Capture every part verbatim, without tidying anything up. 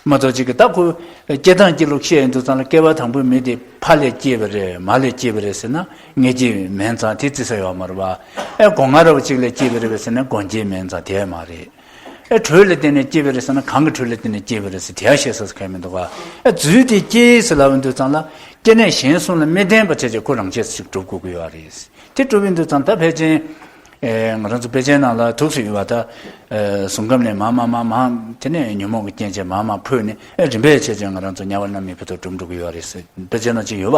མ་གཏོགས་ཅིག་གི་ད་ཁོ་སྐྱེ་སྟངས་ཀྱི་ལུགས་བཤད་ཡོང་དུས་ཙང་ལ་སྐྱེ་བ་དང་པོའི་མི་དེ་ཕ་ལས་སྐྱེས་པ་རེད་མ་ལས་སྐྱེས་པ་རེད་ཟེར་ན་ངེས་ཀྱི་མིན་ཙང་དེ་བརྩི་ས་ཡོད་མ་རེད་བ། ཨེ་སྒོ་ང་ར་བ་གཅིག་ལས་སྐྱེས་པ་རེད་བ་ཟེར་ན་སྒོ་འབྱེད་མིན་ཙང་དེ་མ་རེད། ཨེ་དྲོད་ལ་བརྟེན་ནས་སྐྱེས་པ་རེད་ཟེར་ན་གང་གི་དྲོད་ལ་བརྟེན་ནས་སྐྱེས་པ་རེད་ཟེར་དེ་ཡང་བཤད་ས་ཟེར་ག་མི་འདུག་ག་ཨེ་རྫུས་ཏེ་སྐྱེས་ཟེར་ལབ་ཡོང་དུས་ཙང་ལ་སྐྱེ་གནས་གཞན་གསུམ་ལ་མི་ལྡན་པ་བྱས་རྗེས་ཁོ་རང་ཆས་སུ་ཞིག་གྲུབ་དགོས་ཀྱི་ཡོད་རེད། དེ་གྲུབ་ཡོང་དུས་ཙང་ད་ཕལ་ཆེར། ཨེ་ང་རང་ཚོ་དཔེ་ཆའི་ནང་ལ་ཐུགས་སུ་ཡོད་པ་ད། ཨེ་གཟུགས་ཁམས་ནས་མར་མར་མར་མར་དེ་ནས་ཉོན་མོངས་ཀྱི་རྐྱེན་བྱས་མར་མར་འཕོས་ནས་ཨེ་རིམ་པས་བྱས་བྱས་ང་རང་ཚོ་དམྱལ་བ་མནར་མེད་བར་དུ་འགྲོ་འགྲོ་གི་ཡོད་རེད་ཟེར་དཔེ་ཆའི་ནང་ཅིག་ཡོད་པ།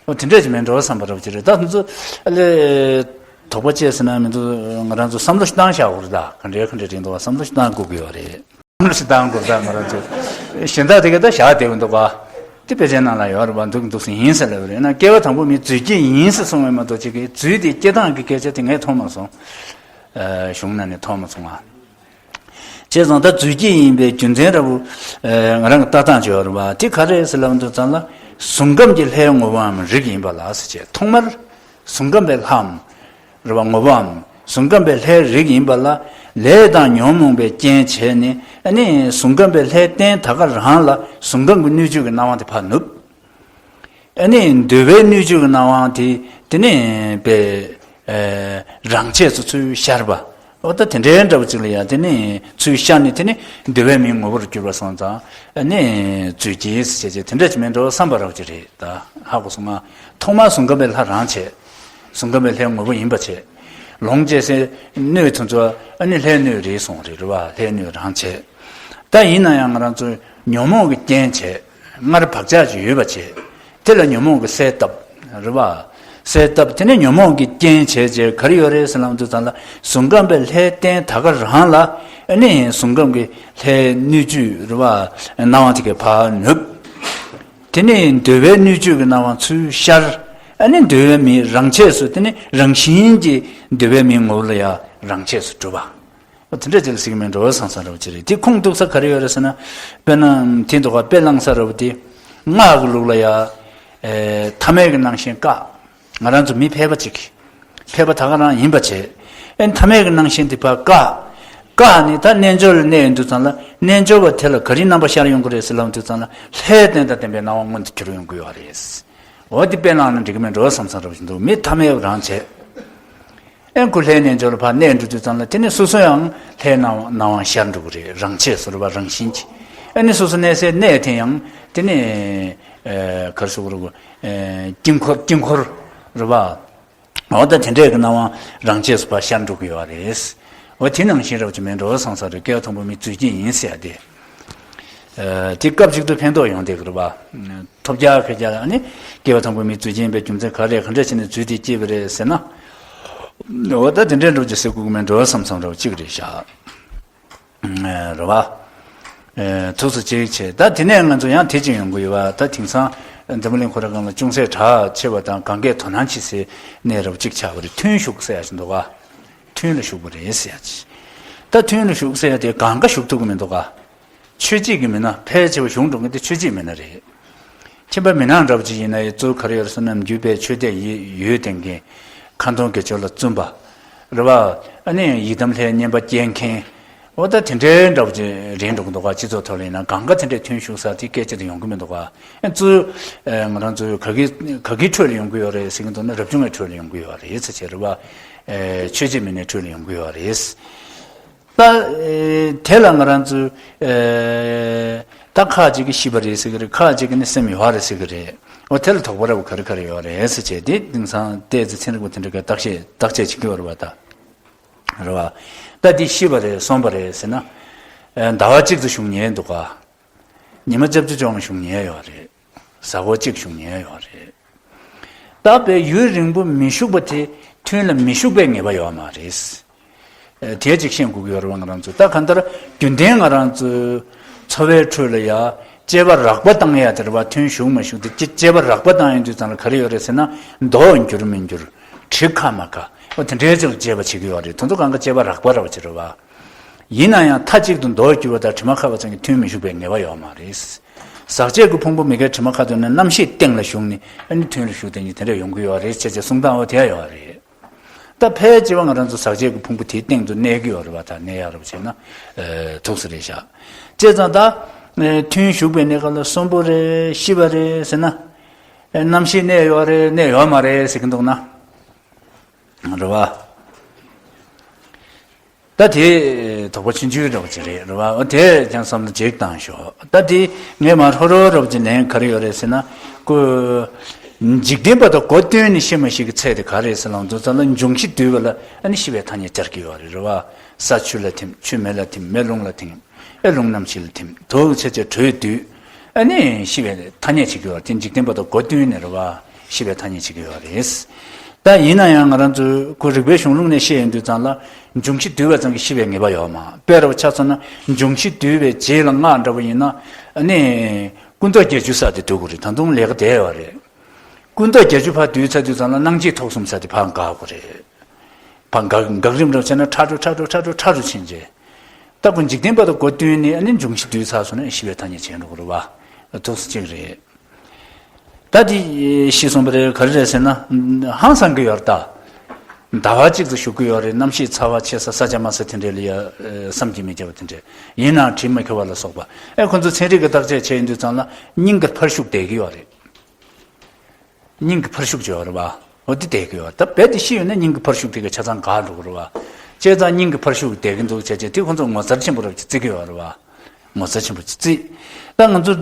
ཨོ་དེ་འདྲས་ཅིག་མིན་འགྲོ་བསམ་པ་འདྲ་པོ་ཅིག་རེད་ད་ང་ཚོ་ཨ་ལས། དོགས་པ་སྐྱེས་ཟེར་ན་མི་འདུག་ང་རང་ཚོ་བསམ་བློ་ཞིག་བཏང་བཞག་དགོས་རེད་ད་ག་འདྲའི་ག་འདྲའི་རེད་འདུག་བསམ་བློ་ཞིག་བཏང་དགོས་ཀྱི་ཡོད་རེད། ཞིག་བཏང་དགོས་ད་ང་རང་ཚོ། གཞན་དག་དེ་ག་ད་བཞག་བསྡད་ཀྱི་འདུག་ག་དེ་དཔེ་ཆའི་ནང་ལ་ཡོད་རེད་པ་འདུག་འདུག་སེ་ཡིན་ཟེར་ལབ་རེད་ན་སྐྱེ་བ་དང་པོ་མི་རྫུས་སྐྱེས་ཡིན་ཟེར་གསུངས་པའི་མ་གཏོགས་ཅིག་གིས་རྫུས་དེ་སྐྱེ་སྟངས་ཀྱི་སྐད་ཆ་དེ་ངས་མཐོང་མ་སོང་། གཞུང་ནང་ནས་མཐོང་མ་སོང་ང་། བྱས་ཙང་ད་རྫུས་སྐྱེས་ཡིན་པའི་རྒྱུ་མཚན་འདྲ་པོ། ང་རང་གི་ལྟ་སྟངས་ཅིག་ཡོད་རེད་པ་དེ་ག་རེ་ཟེར་ལབ་འདུག་ཙང་ལ། གཟུགས་ཁམས་ཀྱི་ལྷའི་ངོ་བོའམ་རིགས་ཡིན་པ་ལ་ཟེར་བྱས་ཐོག་མར། གཟུགས་ཁམས་པའི་ལྷའམ། རེད་པ་ངོ་བོའམ། གཟུགས་ཁམས་པའི་ལྷའི་རིགས་ཡིན་པ་ལ། ལས་དང་ཉོན་མོངས་པའི་རྐྱེན་བྱས་ནས་ཨ་ནི་གཟུགས་ཁམས་པའི་ལྷའི་རྟེན་ད་ག་རང་ལ་གཟུགས་ཁམས་ཀྱི་སྣོད་བཅུད་ཀྱི་སྣང་བ་དེ་ཕར་ནུབ། ཨ་ནི་འདོད་པའི་སྣོད་བཅུད་ཀྱི་སྣང་བ་དེ་དེ་ནི་པའི་རང་ཆས་སུ་ཚུར་ཤར་བ། འོ་ད་དེ་འདྲའི་འདྲ་པོ་ཅིག་ལ་ཡང་དེ་ནི་ཚུར་ཤར་ནས་དེ་ནི་འདོད་པའི་མིའི་ངོ་བོར་གྱུར་པ་སོང་ཙང་ཨ་ནི་རྫུས་སྐྱེས་ཟེར་བྱས་དེ་འདྲ་ཅིག་མིན་འགྲོ་བསམ་པ་འདྲ་པོ་ཅིག་རེད་ད་ཧ་གོ་སོང་ང་། ཐོག་མར་གཟུགས་ཁམས་པའི་ལྷ་རང་བྱས། གཟུགས་ཁམས་པའི་ལྷའི་ངོ་བོ་ཡིན་པ་བྱས། ལོངས་སྤྱོད་སའི་སྣོད་དེ་ཚོ་ཨ་ནི་ལྷའི་སྣོད་རེད་སོང་རེད་རེད་བ་ལྷའི་སྣོད་རང་བྱས། ད་ཡིན་ན་ཡང་ང་རང་ཚོ་ཉོན་མོངས་ཀྱི་རྐྱེན་བྱས། སྔར་བག་ཆགས་ཅིག་ཡོད་པ་བྱས། དེ་ལ་ཉོན་མོངས་ཀྱི་སེལ་བཏབ། རེད་བ། སེལ་བཏབ་དེ་ནས་ཉོན་མོངས་ཀྱི་རྐྱེན་བྱས་བྱས་ག་རེ་ཡོད་རེད་ཟེར་ལབ་དུས་ཙང་ལ་གཟུགས་ཁམས་པའི་ལྷའི་རྟེན་ད་ག་རང་ལ་ཨ་ནི་གཟུགས་ཁམས་ཀྱི་ལྷའི་སྣོད་བཅུད་རེད་བ། སྣང་བ་དེ་གས་ཕར་ནུབ། དེ་ནས་འདོད་པའི་སྣོད་བཅུད་ཀྱི་སྣང་བ་ཚུར་ཤར། ཨ་ནི་འདོད་པའི་མིའི་རང་ཆས་སུ་དེ་ནི་རང་བཞིན་གྱིས་འདོད་པའི་མིའི་ངོ་བོ་ལ་ཡང་རང་ཆས་སུ་གྲུབ་པ། དེ་འདྲ་ཅིག་ལ་ཟེར་གྱི་མིན་འགྲོ་བསམ་བསམ་འདྲ་པོ་ཅིག་རེད་དེ་ཁུངས་གཏུགས་ས་ག་རེ་ཡོད་རེད་ཟེར་ན། དཔེར་ན་དེ་འདུག་ག་དཔེ་བླངས་ས་འདྲ་པོ་དེ། སྔགས་ཀྱི་ལུགས་ལ་ཡང་། ཐ་མལ་གྱི་སྣང་ཞེན་བཀག་ང་རང་ཚོ་མི་ཕལ་པ་ཅིག་ཕལ་པ་ད་ག་རང་ཡིན་པ་བྱས། ཨེ་ཐ་མལ་གྱི་སྣང་ཞེན་དེ་ཕར་བཀག་བཀག་ནས་ད་རྣལ་འབྱོར་ལ་གནས་ཡོང་དུས་ཙང་ལ་རྣལ་འབྱོར་པ་དེ་ལ་ག་རེའི་རྣམ་པ་ཤར་ཡོང་གི་རེད་ཟེར་ལབ་དུས་ཙང་ལ་ལྷའི་རྟེན་དང་ལྡན་པའི་སྣང་བ་མངོན་དུ་གྱུར་ཡོང་གི་ཡོད་རེད། འོ་དེ་དཔེ་བླངས་ན་འགྲིག་གི་མེད་འགྲོ་བསམ་བསམ་འདྲ་པོ་ཞིག་འདུག་མི་ཐ་མལ་པ་རང་བྱས། ཨེ་ཁོ་ལྷའི་རྣལ་འབྱོར་ལ་ཕར་གནས་འགྲོ་དུས་ཙང་ལ་དེ་ནི་སོ་སོ་ཡང་ལྷའི་སྣང་སྣང་བ་ཤར་འགྲོ་གི་རེད་རང་ཆས་སུ་རེད་བ་རང་བཞིན་གྱིས། ཨེ་ནི་སོ་སོ་གནས་སའི་གནས་དེ་ཡང་དེ་ནི། ག་རེ་ཟེར་དགོས་རེད་གོ། དཀྱིལ་འཁོར་དཀྱིལ་འཁོར་རེད་བ། འོ་ད་དེ་འདྲས་ཀྱི་སྣང་བ་རང་ཆས་སུ་ཕར་ཤར་འགྲོ་གི་ཡོད་རེད། འོ་དེ་ནང་བཞིན་རབ་ཅིག་མིན་འགྲོ་བསམ་ས་རེད་སྐལ་བ་མཐོན་པོ་མི་རྫུས་སྐྱེས་ཡིན་ཟེར་ཡ་དེ། དེ་སྐབས་གཅིག་ཏུ་ཕན་ཐོགས་ཡོང་བསྡད་ཀྱི་རེད་བ། ཐོབ་རྒྱག་ཁེར་རྒྱག་ཨ་ནི་སྐལ་བ་མཐོན་པོ་མི་རྫུས་སྐྱེས་ཡིན་པའི་རྒྱུ་མཚན་ག་རེ་ག་འདྲས་བྱས་ནས་རྫུས་ཏེ་སྐྱེས་པ་རེད་ཟེར་ན། འོ་ད་དེ་འདྲས་འགྲོ་ཅིག་ཟེར་དགོས་ཀྱི་མིན་འགྲོ་བསམ་བསམ་རབ་གཅིག་རེད་ཤག་རེད་བ། ཐུགས་སུ་ཅིག་བྱས་ད་དེ་ནས་ང་ཚོ་ཡང་དེ་ཅིག་ཡོང་གི་ཡོད་བ་ད་དེང་སང་འཛམ་བུ་གླིང་ཁོ་ར་སྒང་ལ་ཅུང་ཟད་གྲགས་ཆེ་བ་དང་གང་གས་དོ་སྣང་བྱེད་སའི་གནས་རབ་ཅིག་ཆགས་པ་རེད་ཐུན་ཞུགས་ཟེར་ཡ་ཞིག་འདུག་ག་ཐུན་ལ་ཞུགས་པ་རེད་ཟེར་ཡ་ཅིག་ད་ཐུན་ལ་ཞུགས་ཟེར་ཡ་དེ་གང་ག་ཞུགས་ཐུབ་ཀྱི་མི་འདུག་ག་ཆོས་བྱེད་ཀྱི་མི་སྣ་ཕལ་ཆེ་བ་གཞུང་འགྲོ་མཁན་དེ་ཆོས་བྱེད་མི་སྣ་རེད། ཁྱིམ་པ་མི་ནག་འདྲ་པོ་ཅིག་ཡིན་ན་ཡང་གཙོ་བོ་ག་རེ་ཡོད་རེད་ཟེར་ན་བརྒྱུད་པའི་ཆོས་དད་ཡིད་ཡོད་ལྡན་མཁན། ཁ་འདོན་དགེ་སྦྱོར་ལ་བརྩོན་པ། རེད་བ། ཨ་ནི་ཡི་དམ་ལྷའི་བསྙེན་པ་སྐྱེལ་མཁན། འོ་ད་དེ་འདྲའི་འདྲ་པོ་ཅིག་རེད་འགྲོ་གི་འདུག་ག་སྤྱི་ཚོགས་ཐོག་ལ་ཡིན་ན་གང་ག་དེ་འདྲའི་ཐུན་ཞུགས་ས་དེ་སྐད་ཆ་དེ་ཡོང་གི་མི་འདུག་ག་ཨ་གཙོ་བོ། ང་རང་ཚོའི་ག་གི་ག་གི་ཁྲོད་ལ་ཡོང་གི་ཡོད་རེད་ཟེར་གི་འདུག་ན་རབ་བྱུང་བའི་ཁྲོད་ལ་ཡོང་གི་ཡོད་རེད་ཟེར་བྱས་རེད་བ། ཆོས་བྱེད་མི་སྣའི་ཁྲོད་ལ་ཡོང་གི་ཡོད་རེད། ད། དེ་ལ་ང་རང་ཚོས། ད་ཁ་ཅིག་གིས་ཤི་བ་རེད་ཟེར་གི་རེད་ཁ་ཅིག་གིས་ནི་སེམས་ཡོད་རེད་ཟེར་གི་རེད། འོ་དེ་ལ་དོགས་པ་ར་བ་ག་རེ་ག་རེ་ཡོད་རེད་ཟེར་བྱས་དེ་དེང་སང་ལྟས་ཚེ་ཚན་རིག་པ་དེ་འདྲ་ག་བརྟག་དཔྱད་བརྟག་དཔྱད་བྱེད་ཀྱི་ཡོད་རེད་བ་ད། རེད་བ། ད་དེ་ཤི་བ་རེད་སོང་བ་རེད་ཟེར་ན། ཟླ་བ་གཅིག་ཏུ་བཞུགས་ཉེན་འདུག་ག་ཉི་མ་བཅུ་བཅོ་ལྔ་བཞུགས་ཉེན་ཡོད་རེད། གཟའ་འཁོར་གཅིག་བཞུགས་ཉེན་ཡོད་རེད། ད་དཔེ་ཡུན་རིང་པོ་མི་བཞུགས་པ་དེ་ཐུན་ལ་མི་ཞུགས་པའི་ངེས་པ་ཡོད་མ་རེད། དེ་གཅིག་ཤེས་དགོས་ཀྱི་ཡོད་རེད་བ་ང་རང་ཚོ་ད་གང་ལྟར་རྒྱུན་ལྡན་ང་རང་ཚོའི་འཚོ་བའི་ཁྲོད་ལ་ཡ་དཔྱད་པ་རགས་པ་བཏང་ཡ་དེ་རེད་བ་ཐུན་ཞུགས་མ་ཞུགས་དེ་དཔྱད་པ་རགས་པ་བཏང་ཡོང་དུས་ཙང་ལ་ག་རེ་ཡོད་རེད་ཟེར་ན་མདོག་འགྱུར་མི་འགྱུར་གྲི་ཁ་མ་ཁ་འོ་དེ་འདྲའི་ཅིག་ལ་དཔྱད་པ་བྱེད་ཀྱི་ཡོད་རེད་དེ་ཚོ་གང་ག་དཔྱད་པ་རགས་པ་རེད་བ་ཅིག་རེད་བ། ཡིན་ན་ཡང་མཐའ་གཅིག་ཏུ་མདོག་འགྱུར་བ་དང་དྲི་མ་ཁ་བ་ཙམ་གྱིས་ཐུན་མི་ཞུགས་པའི་ངེས་པ་ཡོད་མ་རེད། ཟག་བཅས་ཀྱི་ཕུང་པོ་མི་དགེ་དྲི་མ་ཁ་དོན་ནི་རྣམ་ཤེས་སྟེང་ལ་ཞུགས་ནས་ཨ་ནི་ཐུན་ལ་ཞུགས་དེ་ཉིད་དེ་འདྲ་ཡོང་གི་ཡོད་རེད་ཅེས་ཅེས་གསུང་སྟངས་འོ་དེ་ཡང་ཡོད་རེད། ད་ཕལ་ཆེ་བ་ང་རང་ཚོ་ཟག་བཅས་ཀྱི་ཕུང་པོ་དེའི་སྟེང་དུ་གནས་ཀྱི་ཡོད་རེད་བ་ད་གནས་ཡག་རེད་བ་བྱས་ན་ཐུགས་སུ་རེད་བཞག་བྱས་ཙང་ད། ཐུན་ཞུགས་པའི་གནས་སྐབས་ལ་གསོན་པོ་རེད་ཤི་བ་རེད་ཟེར་ན། རྣམ་ཤེས་གནས་ཡོད་རེད་གནས་ཡོད་མ་རེད་ཟེར་གྱི་འདུག་ན། རེད་བ། ད་དེ་དོགས་པ་ཆུང་ཆུང་འདྲ་བོ་ཅིག་རེད་རེད་བ། འོ་དེ་ཀྱང་བསམ་བློ་ཅིག་བཏང་ཤོག་ད་དེ་ངས་མར་ཧོ་རོ་རོབ་ཅིག་ལན་ག་རེ་ཡོད་རེད་ཟེར་ན། ཀུ། འཇིག་རྟེན་པ་དང་གོ་བསྟུན་ནས་ཤི་མ་ཤི་གི་ཚད་དེ་ག་རེད་ཟེར་ལབ་དུས་ཙམ་ལ་འབྱུང་བཞི་འདུས་པ་ལ་ཨ་ནི་ཤི་བའི་ཐ་སྙད་སྦྱར་གྱི་ཡོད་རེད་རེད་བ། ས་ཆུ་ལ་ཐིམ་ཆུ་མེ་ལ་ཐིམ་མེ་རླུང་ལ་ཐིམ། ཨེ་རླུང་རྣམ་ཤེས་ལ་ཐིམ་དུག་ཆེ་ཆེ་དྲོད་འདུས། ཨ་ནི་ཤི་བའི་ཐ་སྙད་བྱེད་ཀྱི་ཡོད་རེད། དེ་འཇིག་རྟེན་པ་དང་གོ་བསྟུན་ནས་རེད་བ། ཤི་བའི་ཐ་སྙད་བྱེད་ཀྱི་ཡོད་རེད། ད་ཡིན་ན་ཡང་ང་རང་ཚོས་ཁོ་རིག་པའི་གཞུང་ལུགས་ནས་བཤད་ཡོང་དུས་ཙམ་ལ་འབྱུང་བཞི་འདུས་པ་ཙམ་གྱིས་ཤི་བའི་ངེས་པ་ཡོད་མ་རེད། དཔེ་འདྲ་བོ་ཆ་མཚོན་ན་འབྱུང་བཞི་འདུས་པའི་རྗེས་ལ་སྔགས་འདྲ་བོ་ཡིན་ན་ཨ་ནི་ཀུན་རྟོག་བརྒྱད་ཅུ་ཟེར་དེ་འདུག་གི་རེད། ད་དུང་ལས་ཀ་དེ་ཡོད་རེད། ཀུན་རྟོག་བརྒྱད་ཅུ་ཕར་བསྡུས་ཚར་དུས་ཙམ་ལ་སྣང་མཆེད་ཐོབ་གསུམ་ཟེར་དེ་ཕར་འགག་གི་རེད། ཕར་འགག་འགག་རིམ་འདྲ་བྱས་ན་ཕྲ་རུ་ཕྲ་རུ་ཕྲ་རུ་ཕྲ་རུ་ཕྱིན་རྗེས། ད་ཁོ་འཇིག་རྟེན་པ་དང་གོ་བསྟུན་ནས་ཨ་ནི་འབྱུང་བཞི་འདུས་ཚར་སོང་ན་ཤི་བའི་ཐ་སྙད་བྱས་འགྲོ་གི་རེད་བ། འདུག་སེ་གཅིག་རེད། ད་དེ་ཤི་སོང་བ་རེད་ག་རེ་རེད་ཟེར་ན། ཧང་སང་གི་ཡོད་རེད་ད། ཟླ་བ་གཅིག་ཙམ་བཞུགས་ཀྱི་ཡོད་རེད། རྣམ་ཤེས་ཚ་བ་ཆེ་ས་ས་ཆ་དམའ་ས་དེ་འདྲས་ལ་ཡ་བསམ་གྱིས་མི་ཁྱབ་པ་དེ་འདྲས་ཡིན་ནའང་དྲི་མ་ཁྱབ་པ་ལ་སོགས་པ་ཨེ་ཁོ་ཚོ་ཚན་རིག་གི་བརྟག་དཔྱད་བྱས་ཡིན་དུས་ཙམ་ལ་སྙིང་གི་འཕར་ཤུགས་བསྡད་ཀྱི་ཡོད་རེད། སྙིང་གི་འཕར་ཤུགས་ཅིག་ཡོད་རེད་བ། འོ་དེ་བསྡད་ཀྱི་ཡོད། ད་རྦད་དེ་ཤི་ཡོད་ན་སྙིང་གི་འཕར་ཤུགས་དེ་ག་ཆ་ཚང་འགག་འགྲོ་གི་རེད་བ། བྱས་ཙང་སྙིང་གི་འཕར་ཤུགས་བསྡད་ཀྱི་འདུག་བྱས་བྱས་དེ་ཁོ་ཚོ་ངོ་མཚར་ཆེན་པོ་རབ་ཅིག་བརྩི་གི་ཡོད་རེད་བ། ངོ་མཚར་ཆེན་པོ་ཅིག་བརྩི། ད་ང་ཚོ་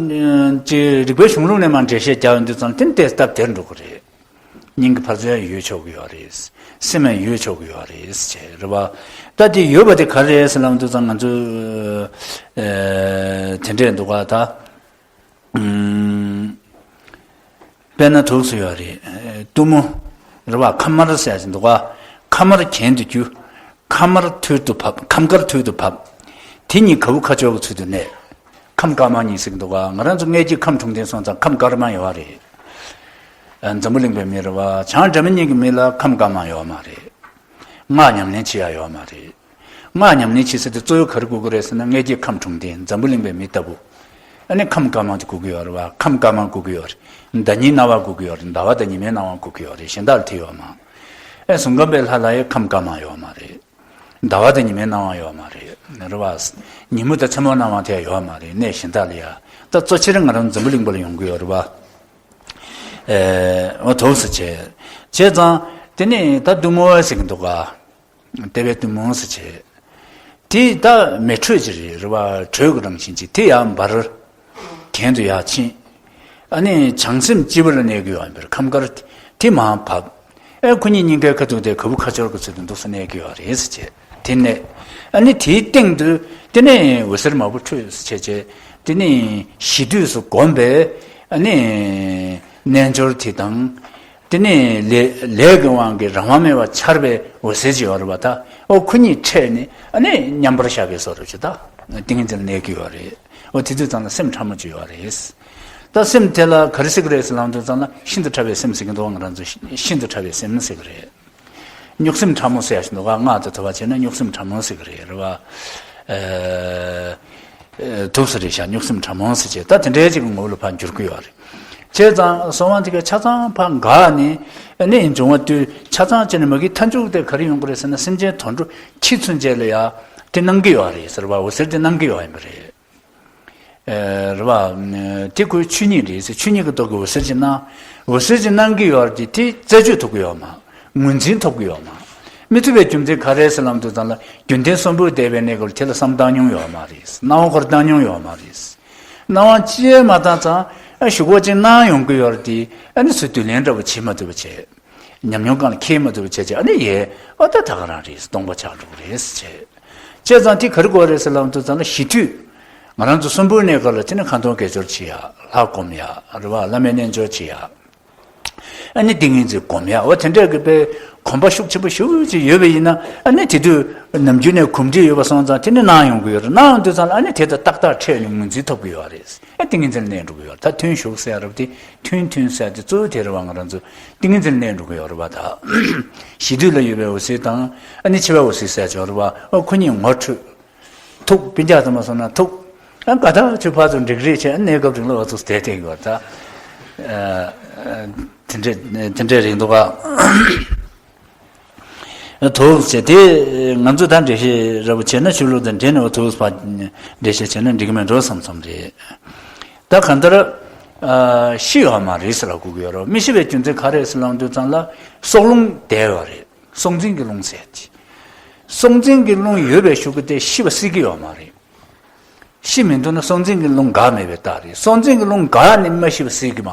ཅིག་རིག་པའི་གཞུང་ལུགས་ནས་མར་འགྲེལ་བཤད་རྒྱག་ཡོང་དུས་ཙམ་དེ་འདྲའི་སྟབས་བདེར་འགྲོ་གི་རེད། སྙིང་གི་འཕར་རྩལ་ཡོད་ཆོག་གི་ཡོད་རེད། སེམས་ཡང་ཡོད་ཆོག་གི་ཡོད་རེད་ཅེས་རེད་བ། ད་དེ་ཡོད་པ་དེ་ག་རེ་རེད་ཟེར་ལབ་དུས་ཙམ་ང་ཚོ་དེ་འདྲས་འདུག་ག་ད། དཔེར་ན་འདུག་སེ་ཡོད་རེད། གཏུམ་མོ་རེད་བ། ཁམས་དམར་ཟེར་ཞིག་འདུག་ག་ཁམས་དམར་གྱེན་དུ་རྒྱུ། ཁམས་དམར་ཐུར་དུ་བབས། ཁམས་དཀར་ཐུར་དུ་བབས། དེ་གཉིས་ག་བུ་ཁ་སྦྱོར་གྱི་ཚུལ་དུ་གནས། ཁམས་དཀར་དམར་གཉིས་ཟེར་གྱི་འདུག་ག་ང་རང་ཚོ་མངལ་སྐྱེས་ཁམས་དྲུག་ལྡན་སོང་ཙང་ཁམས་དཀར་དམར་ཡོད་རེད། འཛམ་བུ་གླིང་པའི་མི་རེད་བ། བྱང་སྒྲ་མི་སྙན་གྱི་མི་ལ་ཁམས་དཀར་དམར་ཡོད་མ་རེད། སྔགས་ཉམས་ལེན་བྱེད་ཡ་ཡོད་མ་རེད། སྔགས་ཉམས་ལེན་བྱེད་ས་དེ་གཙོ་བོ་ག་རེ་དགོས་ཀྱི་རེད་ཟེར་ན་མངལ་སྐྱེས་ཁམས་དྲུག་ལྡན་འཛམ་བུ་གླིང་པའི་མི་ལྟ་བུ། ཨ་ནི་ཁམས་དཀར་དམར་དེ་དགོས་ཀྱི་ཡོད་རེད་བ། ཁམས་དཀར་དམར་དགོས་ཀྱི་ཡོད་རེད། ཟླ་བ་དང་ཉི་མའི་སྣང་བ་དགོས་ཀྱི་ཡོད་རེད། ཟླ་བ་དང་ཉི་མའི་སྣང་བ་དགོས་ཀྱི་ཡོད་རེད། གཞན་དག་ལ་དེ་ཡོད་མ། ཨེ་གཟུགས་ཁམས་པའི་ལྷ་ལ་ཡང་ཁམས་དཀར་དམར་ཡོད་མ་རེད། ཟླ་བ་དང་ཉི་མའི་སྣང་བ་ཡོད་མ་རེད། རེད་བ། ཉིན་མོ་དང་མཚན་མོ་སྣང་བ་དེ་ཡོད་མ་རེད། གནས་གཞན་དག་ལ་ཡ། ད་གཙོ་ཆེར་ང་རང་འཛམ་བུ་གླིང་པ་ལ་ཡོང་གི་ཡོད་རེད་བ། ཨེ་འོ་འདུག་སེ་བྱས། བྱས་ཙང་དེ་ནས་ད་གཏུམ་མོ་ཟེར་གྱི་འདུག་ག་ལྟེ་བའི་གཏུམ་མོ་ཟེར་བྱས། དེ་ད་མེ་དྲོད་ཅིག་རེད་རེད་བ། དྲོད་ཀྱི་རང་བཞིན་ཅིག་དེ་ཡང་འབར། གྱེན་དུ་ཡར་ཕྱིན། ཨ་ནི་བྱང་སེམས་སྤྱི་བོ་ལ་གནས་ཀྱི་ཡོད་པའི་ཁམས་དཀར་དེ་མར་བབས། ཨེ་ཁོ་གཉིས་སྙིང་གའི་ཁ་ཐུག་དེ་ག་བུ་ཁ་སྦྱོར་གྱི་ཚུལ་དུ་འདུག་སེ་གནས་ཀྱི་ཡོད་རེད་ཟེར་བྱས། དེ་ནས་ཨ་ནི་དེའི་སྟེང་དུ་དེ་ནས་འོད་ཟེར་མང་པོ་འཕྲོས་ཟེར་བྱས་བྱས། དེ་ནས་གཞི་དུས་སུ་བསྒོམས་པའི་ཨ་ནི་རྣལ་འབྱོར་དེ་དང་། དེ་ནས་ལས་ལས་ཀྱི་དབང་གིས་རང་དབང་མེད་པར་འཆར་བའི་འོད་ཟེར་ཅིག་ཡོད་རེད་བ། ད་ཨོ་ཁོ་གཉིས་འཕྲད་ནས་ཨ་ནི་མཉམ་པར་བཞག་པའི་བཟོ་འདྲ་ཅིག་ད་ཏིང་ངེ་འཛིན་གནས་ཀྱི་ཡོད་རེད། ཨོ་དེ་དུས་ཙམ་ལ་སེམས་ཕྲ་མོ་ཅིག་ཡོད་རེད། ད་སེམས་དེ་ལ་ག་རེ་ཟེར་གྱི་རེད་ཟེར་ལབ་དུས་ཙམ་ལ་ཤིན་ཏུ་ཕྲ་བའི་སེམས་ཟེར་གྱི་འདུག་ང་རང་ཚོ་ཤིན་ཏུ་ཕྲ་བའི་སེམས་ཟེར་གྱི་རེད། གཉུག་སེམས་ཕྲ་མོ་ཟེར་ཡ་ཞིག་འདུག་ག་སྔགས་དང་དོ་བ་བྱས་ན་གཉུག་སེམས་ཕྲ་མོ་ཟེར་གྱི་རེད་རེད་བ། ཨ་འདུག་སེ་རེད་ཤག་གཉུག་སེམས་ཕྲ་མོ་ཟེར་བྱས་ད་དེ་འདྲའི་ཅིག་གི་ངོ་བོ་ལ་ཕར་འགྱུར་གྱི་ཡོད་རེད། བྱས་ཙང་གསང་བ་འདི་ག་ཆ་ཚང་ཕར་འགག་ནས་གནས་འབྱུང་བ་དུས་ཆ་ཚང་བྱས་ནས་མ་གི་མཐའ་མཇུག་དེ་ག་རེ་ཡོང་གི་རེད་ཟེར་ན་སེམས་ཅན་དོན་གྲུབ་ཁྱི་ཚུན་ཆད་ལ་ཡ་དེ་གནང་གི་ཡོད་རེད་ཟེར་བ། འོད་ཟེར་དེ་གནང་གི་ཡོད་ཡིན་པ་རེད། རེད་བ། དེ་ཁོའི་ཆོས་ཉིད་རེད་ཟེར། ཆོས་ཉིད་ཀྱི་ཐོག་གི་འོད་ཟེར་ཅིག་སྣང་། འོད་ཟེར་ཅིག་སྣང་གི་ཡོད་རེད་དེ་རྩད་གཅོད་ཐུབ་ཀྱི་ཡོད་མ། ངོས་འཛིན་ཐུབ་ཀྱི་ཡོད་མ། མི་ཐུབ་པའི་རྒྱུ་མཚན་ག་རེ་ཟེར་ལབ་དུས་ཙམ་ལ་རྒྱུན་ལྡན་གསོན་པོར་བསྡད་པའི་གནས་སྐབས་ལ་དེ་ལ་བསམ་བཏང་མྱོང་ཡོད་མ་རེད། སྣང་བ་ཁོ་རང་བཏང་མྱོང་ཡོད་མ་རེད། སྣང་བ་ཅི་ཡང་མ་བཏང་ཙང་ཨ་གཞུག་གུ་ཅིག་སྣང་ཡོང་གི་ཡོད་རེད་དེ་ཨ་ནི་ཚུར་བསྡུ་ལེན་འདྲ་བོ་བྱེད་མ་ཐུབ་པ་བྱས། ཉམས་མྱོང་སྒང་ལ་འཁྱེར་མ་ཐུབ་པ་བྱས་བྱས་ཨ་ནི་ཡས་ཨ་ད་ད་ག་རང་རེད་སྟོང་པ་ཆགས་འགྲོ་གི་རེད་ཟེར་བྱས། བྱས་ཙང་དེ་ག་རེ་དགོས་རེད་ཟེར་ལབ་དུས་ཙམ་ལ་གཞི་དུས། ང་རང་ཚོ་གསོན་པོའི་གནས་སྐབས་ལ་དེ་ནི་ཁ་འདོན་དགེ་སྦྱོར་བྱེད་ཡ། ལྷ་སྒོམ་ཡ། རེད་བ། བླ་མའི་རྣལ་འབྱོར་བྱེད་ཡ། ཨ་ནི་ཏིང་ངེ་འཛིན་སྒོམ་ཡ། འོ་དེ་འདྲ་གི་དཔེ་གོམས་པ་ཤུགས་ཆེན་པོ་ཞེ་པོ་ཅིག་ཡོད་པ་ཡིན་ན་ཨ་ནི་དེ་དུས་ནམ་རྒྱུན་ནས་གོམས་འདྲིས་ཡོད་པ་སོང་ཙང་དེ་ནི་སྣང་ཡོང་གི་ཡོད་རེད། སྣང་ཡོང་དུས་ཙམ་ལ་ཨ་ནི་དེ་དང་ཏག་ཏག་འཕྲད་ནས་ངོས་འཛིན་ཐུབ་ཀྱི་ཡོད་རེད། ཨ་ཏིང་ངེ་འཛིན་གནས་འགྲོ་གི་ཡོད་རེད། ད་ཐུན་ཞུགས་ཟེར་ཡ་རབ་དེ་ཐུན་ཐུན་ཟེར་ཡ་དེ་གཙོ་བོ་དེ་རེད་བ། ང་རང་ཚོ་ཏིང་ངེ་འཛིན་གནས་འགྲོ་གི་ཡོད་རེད་བ། ད་གཞི་དུས་ལ་ཡོད་པའི་འོད་གསལ་དང་ཨ་ནི་འཆི་བའི་འོད་གསལ་ཟེར་ཡ་ཅིག་ཡོད་རེད་བ། ཨ་ཁོ་གཉིས་ངོ་འཕྲོད། ཐུག་སྤུན་ཀྱག་ཙམ་མ་སོང་ན་ཐུག་ཨ་དགའ་ཐག་ཆོད་ཕར་ཚུར་འགྲིག་རེས་བྱས་ཨ་གནས་སྐབས་རིང་ལ་བ་ཚུགས་བསྡད་བསྡད་ཡོད་རེད། ད་ཨ་དེ་འདྲས་དེ་འདྲས་རེད་འདུག་ག་ཐུགས་རྗེ་ཆེ། དེ་ང་ཚོ་ད་འགྲེལ་བཤད་ར་བ་བྱས་ན་ཆོས་ལུགས་དང་འབྲེལ་ནས་འོ་ཐུགས་ཕ་འགྲེལ་བཤད་བྱས་ན་འགྲིག་གི་མེད་འགྲོ་བསམ་བསམ་རེད། ད་གང་ལྟར་ཨ་ཤི་ཡོད་མ་རེད་ཟེར་ལབ་དགོས་ཀྱི་ཡོད་རེད། མི་ཤི་བའི་རྒྱུ་མཚན་ག་རེ་ཟེར་ལབ་དུས་ཙང་ལ་སྲོག་རླུང་བསྡད་ཡོད་རེད། སྲོག་འཛིན་གྱི་རླུང་ཟེར་གྱི། སྲོག་འཛིན་གྱི་རླུང་ཡོད་པའི་གཞུག་གུ་དེ་ཤི་བ་སྲིད་ཀྱི་ཡོད་མ་རེད། ཤི་མི་འདུག་ན་སྲོག་འཛིན་གྱི་རླུང་འགག་མེད་པའི་རྟགས་རེད། སྲོག་འཛིན་གྱི་རླུང་འགག་ནས་མ་ཤི་བ་སྲིད་ཀྱི་མ།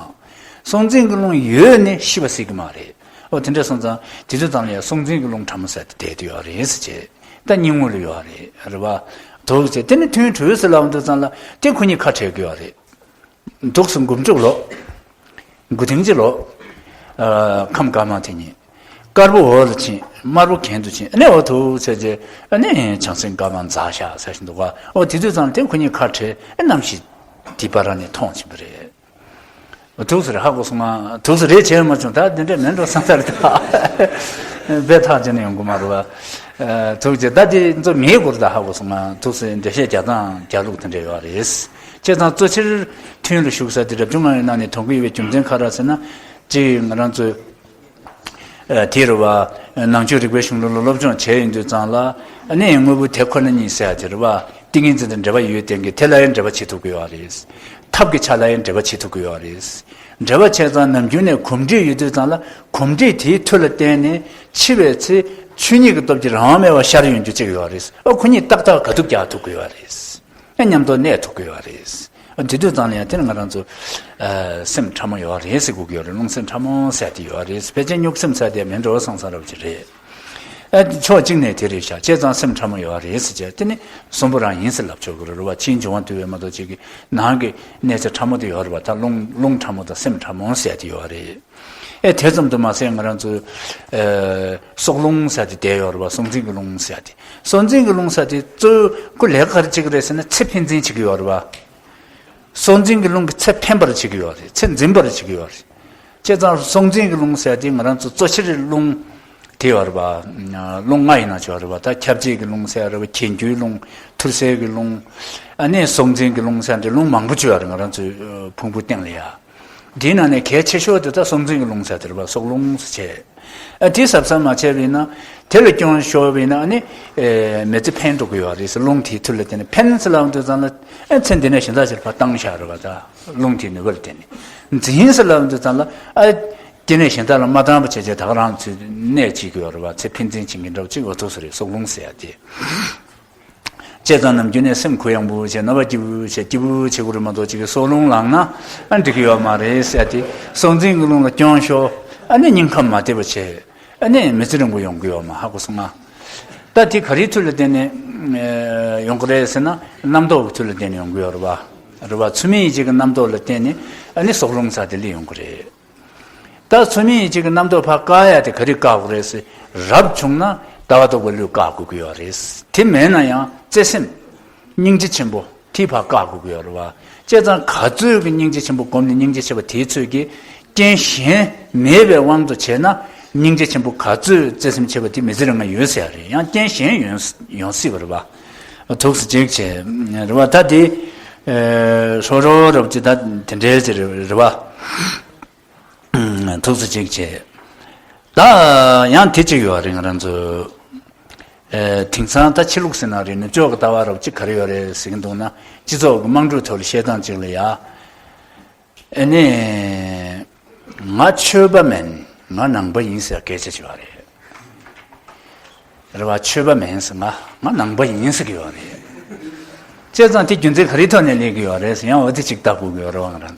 སྲོག་འཛིན་གྱི་རླུང་ཡོད་ནས་ཤི་བ་སྲིད་ཀྱི་མ་རེད། ཨོ་དེ་འདྲ་སོང་ཙང་དེ་ཚོ་ཙམ་ལ་ཡང་སྲོག་འཛིན་གྱི་རླུང་ཕྲ་མོ་ཟེར་དེ་བསྡད་དུ་ཡོད་རེད་ཟེར་བྱས། ད་སྙིང་དབུས་ལ་ཡོད་རེད། རེད་བ། དུག་ཟེར་དེ་ནི་ཐུན་དྲུག་ཟེར་ལབ་འདུག་ཙང་ལ་དེ་ཁོ་གཉིས་ཁ་བྲལ་གྱི་ཡོད་རེད། དུག་སུ་མགོ་མཇུག་ལོག་མགོ་དེང་གཅིག་ལོག་ཁམས་དཀར་དམར་དེ་གཉིས། དཀར་པོ་འོག་ལ་ཕྱིན། དམར་པོ་གྱེན་དུ་ཕྱིན། ཨ་ནི་འོ་ཐུག་ཚེ་རྗེ། ཨ་ནི་བྱང་སེམས་དཀར་དམར་འཛག་བཞག་ཟེར་བཞིན་འདུག་ག། འོ་དེ་དུས་ཙམ་དེ་ཁོ་གཉིས་ཁ་བྲལ། ཨ་རྣམ་ཤེས་དེ་པ་ར་ནས་མཐོང་ཕྱིན་པ་རེད། འོ་ཐུག་ཟེར་ཧ་གོ་སོང་ང་། ཐུག་ཟེར་རེད་བྱས་མ་བྱུང་། ད་འདི་འདྲ་མིན་འགྲོ་བསམ་ཚར་ད་དཔེ་ཐག་བཅད་ནས་ཡོང་གི་མ་རེད་བ། ཐུག་ཅེས་ད་དེ་ཚོ་མིའི་སྐོར་ད་ཧ་གོ་སོང་ང་། ཐུག་ཟེར་འགྲེལ་བཤད་རྒྱག་སྟངས་རྒྱག་ལུགས་དེ་འདྲ་ཡོད་རེད། བྱས་ཙང་གཙོ་ཆེར་ཐུན་ལ་ཞུགས་ས་དེ་རབ་བྱུང་ལྔ་ཡི་ནང་ནས་དོན་གྱི་ཡོད་པའི་རྒྱུ་མཚན་ག་རེ་ཟེར་ན། གཅིག་ང་རང་ཚོས་ཨ་དེ་རེད་བ། ནང་ཆོས་རིག་པའི་གཞུང་ལུགས་ལ་སློབ་སྦྱོང་བྱས་ཡོང་དུས་ཙང་ལ། ཨ་ནི་དངོས་པོ་དེ་ཁོ་ན་ཉིད་ཟེར་ཡ་དེ་རེད་བ། ཏིང་ངེ་འཛིན་དང་འབྲེལ་བ་ཡོད་བསྟན་གྱི་དེ་ལ་ཡང་འབྲེལ་བ་བྱེད་ཐུབ་ཀྱི་ཡོད་རེད། ཐབས་ཀྱི་ཆ་ལ་ཡང་འབྲེལ་བ་བྱེད་ཐུབ་ཀྱི་ཡོད་རེད། འབྲེལ་བ་བྱས་ཙང་ནམ་རྒྱུན་ནས་གོམས་འདྲིས་ཡོད་དུས་ཙང་ལ་གོམས་འདྲིས་དེའི་མཐུ་ལ་བརྟེན་ནས་འཆི་བའི་ཚེ་ཆོས་ཉིད་ཀྱི་སྟོབས་ཀྱིས་རང་དབང་མེད་པར་ཤར་ཡོང་རྒྱུ་གཅིག་ཡོད་རེད། ཨ་ཁོ་གཉིས་ཏག་ཏག་དགའ་སྡུག་རྒྱག་ཐུབ་ཀྱི་ཡོད་རེད། མཉམ་དུ་གནས་ཐུབ་ཀྱི་ཡོད་རེད། དེ་དུས་ཙང་ལ་ཡང་དེ་ནི་ང་རང་ཚོ་ཨ་སེམས་ཕྲ་མོ་ཡོད་རེད་ཟེར་དགོས་ཀྱི་ཡོད་རེད། རླུང་སེམས་ཕྲ་མོ་ཟེར་དེ་ཡོད་རེད། ཕལ་ཆེར་གཉུག་སེམས་ཟེར་དེ་མིན་འགྲོ་བསམ་བསམ་རབ་ཅིག་རེད། ཨ་ཕྱོགས་གཅིག་ནས་དེ་རེད་ཤག། བྱས་ཙང་སེམས་ཕྲ་མོ་ཡོད་རེད་ཟེར་བྱས་དེ་ནི་གསོན་པོ་རང་ཡིན་ཟེར་ལབ་ཆོག་གི་རེད་བ། ཕྱིའི་འབྱུང་བ་འདུས་པའི་མ་གཏོགས་གཅིག་གི་ནང་གི་གནས་ཚད་ཕྲ་མོ་དེ་ཡོད་རེད་བ། ད་རླུང་རླུང་ཕྲ་མོ་དང་སེམས་ཕྲ་མོ་ཟེར་དེ་ཡོད་རེད། ཨེ་དེ་ཙམ་དུ་མ་ཟད་ང་རང་ཚོའི་ཨེ་སྲོག་རླུང་ཟེར་དེ་བསྡད་ཡོད་རེད་བ། སྲོག་འཛིན་གྱི་རླུང་ཟེར་དེ། སྲོག་འཛིན་གྱི་རླུང་ཟེར་དེ་གཙོ་བོ་ཁོ་ལས་ཀ་ག་རེ་བྱེད་ཀྱི་རེད་ཟེར་ན་ཚེ་འཕེན་འཛིན་བྱེད་ཀྱི་ཡོད་རེད་བ། སྲོག་འཛིན་གྱི་རླུང་གིས་ཚེ་འཕེན་པར་བྱེད་ཀྱི་ཡོད་རེད། ཚེ་འཛིན་པར་བྱེད་ཀྱི་ཡོད་རེད། བྱས་ཙང་སྲོག་འཛིན་གྱི་རླུང་ཟེར་དེ་ང་རང་ཚོ་གཙོ་ཆེར་རླུང་དེ་ཡོད་རེད་བ། རླུང་ལྔ་ཡིན་ན་ཆོག་རེད་བ། ད་ཁྱབ་བྱེད་ཀྱི་རླུང་ཟེར་རེད་བ། གྱེན་རྒྱུའི་རླུང་། ཐུར་སེལ་གྱི་རླུང་། ཨ་ནི་སྲོག་འཛིན་གྱི་རླུང་ཟེར་འདི་རླུང་མང་པོ་ཅིག་ཡོད་རེད། ང་རང་ཚོའི་ཕུང་པོའི་སྟེང་ལ་ཡ། དེའི་ནང་ནས་གལ་ཆེ་ཤོས་དེ་ད་སྲོག་འཛིན་གྱི་རླུང་ཟེར་དེ་རེད་བ། སྲོག་རླུང་ཟེར་བྱས། ཨ་དེ་གཟབ་གཟབ་མ་བྱས་པ་ཡིན་ན་དེ་ལ་སྐྱོན་ཤོར་བ་ཡིན་ན་ཨ་ནི་ཨེ་མི་ཚེ་འཕེན་འགྲོ་གི་ཡོད་རེད་ཟེར། རླུང་དེའི་མཐུ་ལ་བརྟེན་ནས། འཕེན་ཟེར་ལབ་དུས་ཙང་ལ་ཨ་ཚེ་འདི་ནས་གཞན་དག་ཅིག་ལ་ཕར་བཏང་བཞག་རེད་བ། ད་རླུང་དེའི་ནུས་པ་ལ་བརྟེན་ནས། འཛིན་ཟེར་ལབ་དུས་ཙང་ལ་ཨ་དེ་ནས་གཞན་དག་ལ་མ་བཏང་བ་བྱས་བྱས་ད་ག་རང་ཚོའི་གནས་བྱེད་ཀྱི་ཡོད་རེད་བ། ཚེ་འཕེན་འཛིན་བྱེད་མཁན་འདྲ་བོ་ཅིག་འོ་ཐུག་ས་རེད། སྲོག་རླུང་ཟེར་ཡ་དེ། བྱས་ཙང་ནམ་རྒྱུན་ནས་སེམས་གུ་ཡངས་པོ་བྱས། རྣ་བ་སྐྱིད་པོ་བྱས། སྐྱིད་པོ་བྱེད་དགོས་རེད་མ་གཏོགས་ཅིག་གི་སྲོག་རླུང་ལངས་ན་ཨ་འགྲིག་གི་ཡོད་མ་རེད་ཟེར་ཏེ། སྲོག་འཛིན་གྱི་རླུང་ལ་སྐྱོན་ཤོར། ཨ་ནི་སྙིང་ཁམས་མ་བདེ་བ་བྱས། ཨ་ནི་མི་ཚེ་རིང་པོ་ཡོང་གི་ཡོད་མ་ཧ་གོ་སོང་ང་། ད་དེ་ག་རེའི་མཐུ་ལ་བརྟེན་ནས་ཨེ་ཡོང་གི་རེད་ཟེར་ན། རྣམ་རྟོག་གི་མཐུ་ལ་བརྟེན་ནས་ཡོང་གི་ཡོད་རེད་བ། རེད་བ། ཚུལ་མིན་ཡིད་བྱེད་ཀྱི་རྣམ་རྟོག་ལ་བརྟེན་ནས་ཨ་ནི་སྲོག་རླུང་ཟེར་དེ་སླེབས་ཡོང་གི་རེད། ད་ཚུལ་མིན་ཡིད་བྱེད་ཀྱི་རྣམ་རྟོག་ཕར་བཀག་ཡ་དེ་ག་རེ་བཀག་དགོས་རེད་ཟེར། རབ་བྱུང་ན་ལྟ་བ་རྟོག་པའི་བློས་བཀག་དགོས་ཀྱི་ཡོད་རེད། དེ་མེད་ན་ཡང་བརྩེ་སེམས་སྙིང་རྗེ་ཆེན་པོ་དེ་ཕར་བཀག་དགོས་ཀྱི་ཡོད་རེད་བ། བྱས་ཙང་ག་ཚོད་ཀྱི་སྙིང་རྗེ་ཆེན་པོ་བསྒོམས་ནས་སྙིང་རྗེ་ཆེ་བ་དེའི་ཚོད་ཀྱིས་རྐྱེན་གཞན་མེད་པའི་དབང་དུ་བྱས་ན། སྙིང་རྗེ་ཆེན་པོ་ག་ཚོད་བརྩེ་སེམས་ཆེ་བ་དེ་མི་ཚེ་རིང་ང་ཡོད་ཟེར་ཡ་རེད། ཡང་རྐྱེན་གཞན་ཡོང་ཡོང་སྲིད་པ་རེད་བ། ཐུགས་སུ་ཅིག་བྱས་རེད་བ། ད་དེ་ཨེ་སོ་རོ་རབ་ཅིག་ད་དེ་འདྲའི་ཅིག་རེད་བ། ཐུགས་སུ་ཅིག་བྱས། ད་ཡང་དེ་གཅིག་ཡོད་རེད། ང་རང་ཚོ་ཨེ་དེང་སང་ད་ཕྱི་ལུགས་ཟེར་ན་རེད། ནུབ་ཕྱོགས་ཀྱི་ལྟ་བ་རབ་ཅིག་ག་རེ་ཡོད་རེད་ཟེར་གྱི་འདུག་ན། སྤྱི་ཚོགས་ཀྱི་དམངས་ཁྲོད་ཐོག་ལ་བཤད་སྟངས་གཅིག་ལ་ཡ། ཨེ་ནས། ང་ཆོས་པ་མིན། ང་ནང་པ་ཡིན་ཟེར་སྐད་ཆ་ཅིག་ཡོད་རེད། རེད་བ། ཆོས་པ་མིན་ཟེར། ང་ང་ནང་པ་ཡིན་ཟེར་གྱི་ཡོད་རེད། བྱས་ཙང་དེ་རྒྱུ་མཚན་ག་རེའི་ཐོག་ནས་སླེབས་ཀྱི་ཡོད་རེད་ཟེར། ཡང་འོ་དེ་ཅིག་ལྟ་དགོས་ཀྱི་ཡོད་རེད་བ། ང་རང་